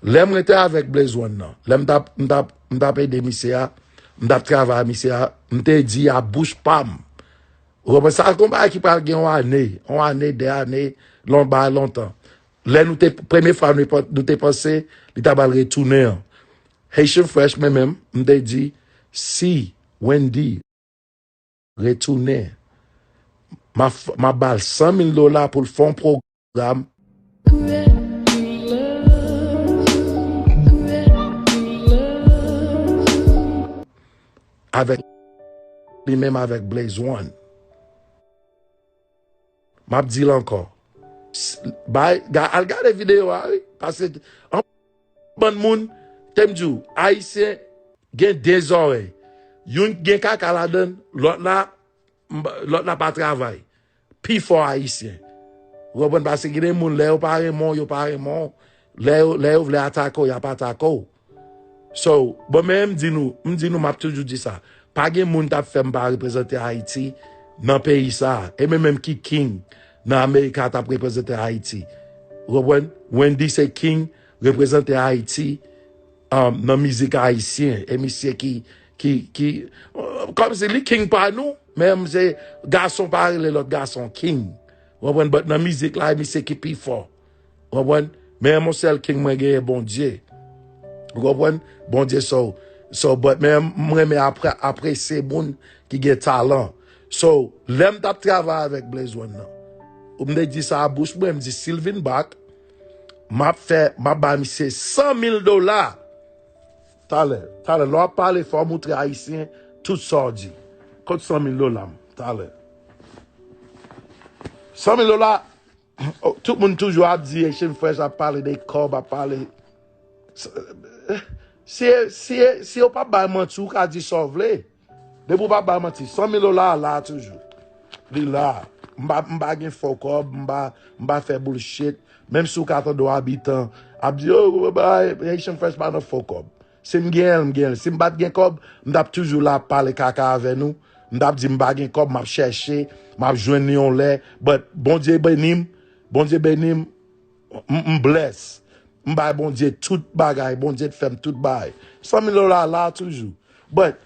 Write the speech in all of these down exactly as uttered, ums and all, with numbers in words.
Lè m rete avèk Blaze One nan, lè m t ap, m t ap, m t ap ede misye a, m t ap travay misye a, m te di a bouch pa m. Ou konprann? Sa se yon bagay ki pral gen yon ane, yon ane, de ane, lon bagay lontan. Lè nou te, premye fwa nou, te pan- nou te panse li ta pral retounen an. Haitian Fresh, mwen menm, m te di, si Wendy retounen, m a f- m a ba l san mil dola pou l fè yon pwogram avèk li menm avèk Blaze One. M ap di l ankò. S- bay, ga- al gade videyo a, wi. Paske an bann moun, te m di w, Ayisyen gen de zòrèy. Youn gen kaka ladan l, lòt la, m- lòt la pa travay. Pifò Ayisyen. Ou konprann? Paske gen de moun, lè yo pa renmen w, yo pa renmen w. Lè yo, lè yo vle atake w, y ap atake w. So, bon, men m di nou, m di nou, m ap toujou di sa. Pa gen moun t ap fè m pa reprezante Ayiti nan peyi sa a. E mwen menm ki king nan Amerika t ap reprezante Ayiti. Ou konprann? Wendy se king reprezante Ayiti, um, nan mizik ayisyen. E misye ki, ki, ki, kòmsi li king pa nou, men se gason pa rele lòt gason king. Ou konprann? But nan mizik la, e misye ki pi fò. Ou konprann? Men yon sèl king mwen genyen, Bondye. Ou konprann? Bondye, so, so, but men m renmen apre- apresye moun ki gen talan. So, lè m t ap travay avèk Blaze One nan, ou m te di sa a bouch mwen, m di si l vin back, m ap fè, m ap ba misye san mil dola. Talè, talè, lè w ap pale, fò w moutre Ayisyen tout sa w di. Kot san mil dola m? Talè. San mil dola, oh, tout moun toujou ap di Haitian Fresh ap pale de kòb, ap pale. Si, si, si yo pa bay manti, ou ka di sa w vle. Depi w pa bay manti, san mil dola a la toujou. Li la. M pa, m pa gen fo kòb, m pa, m pa fè bullshit. Menm si w ka tande w abitan ap di, oh, bay, Haitian Fresh pa nan fo kòb. Si m gen l, m gen l. Si m pa t gen kòb, m t ap toujou la ap pale kaka avè nou. M t ap di m pa gen kòb, m ap chèche, m ap jwenn li yon lè. But Bondye beni m, Bondye beni m, m, m bless. M bay Bondye tout bagay, Bondye t fè m tout bagay. San mil dola la toujou. But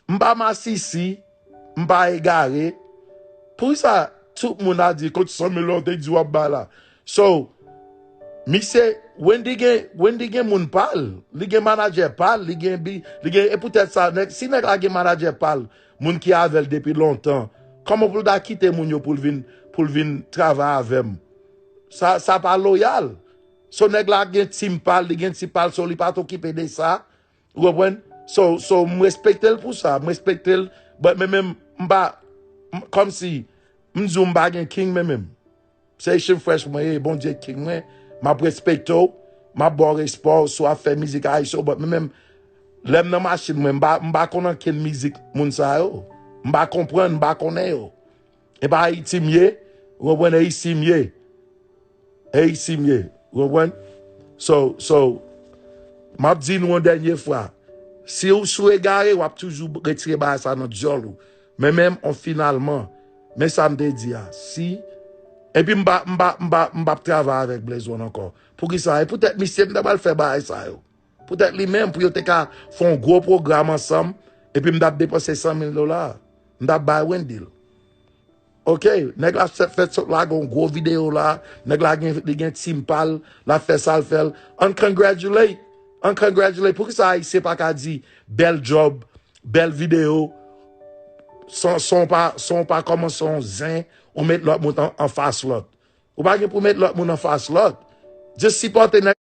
m pa masisi, m pa egare. Poukisa tout moun a di kot san mil dola w te di w ap bay la? So, misye, Wendy gen, Wendy gen moun pa l, li gen manadjè pa l, li gen bi, li gen, e poutèt sa, nèg, si nèg la gen manadjè pa l, moun ki avè l depi lontan, kòman pou l ta kite moun yo pou l vin, pou l vin travay avè m? Sa, sa pa loyal. So, nèg la gen team pa l, li gen team pa l, so li pa t okipe de sa. Ou konprann? So, so, m respekte l pou sa, m respekte l, but men menm, m pa, m- kòmsi, m di w m pa gen king men menm. Se Haitian Fresh mwen ye, Bondye king mwen, m ap respekte w, m ap ba w respè w, si w ap fè mizik ayisyen, but men menm, lè m nan machin mwen, m pa, m pa konn ankenn mizik moun sa yo. M pa konprann, m pa konnen yo. E pa Ayiti m ye, ou konprann, e isi m ye. E isi m ye, ou konprann? So, so, m ap di nou yon dènye fwa. Si w sou egare, w ap toujou retire bagay sa nan dyòl ou. Men menm, on finalman, men sa m te di a, si, epi m pa, m pa, m pa, m p ap travay avèk Blaze One ankò. Poukisa? E poutèt misye m ta pral fè bagay sa yo. Poutèt li menm, pou yo te ka fè yon gwo pwogram ansanm, epi m t ap depanse san mil dola. M t ap bay Wendy l. Ok, nèg la fè- fèt sot lage yon gwo videyo la, nèg la gen, li gen team pa l, l ap fè sa l fè l. Ann congratulate, ann congratulate. Poukisa Ayisyen pa ka di bèl job, bèl videyo, son, son pa, son pa kòmanse yon zen, ou met lòt moun an, anfas lòt? Ou pa gen pou met lòt moun anfas lòt. Just sipòte nèg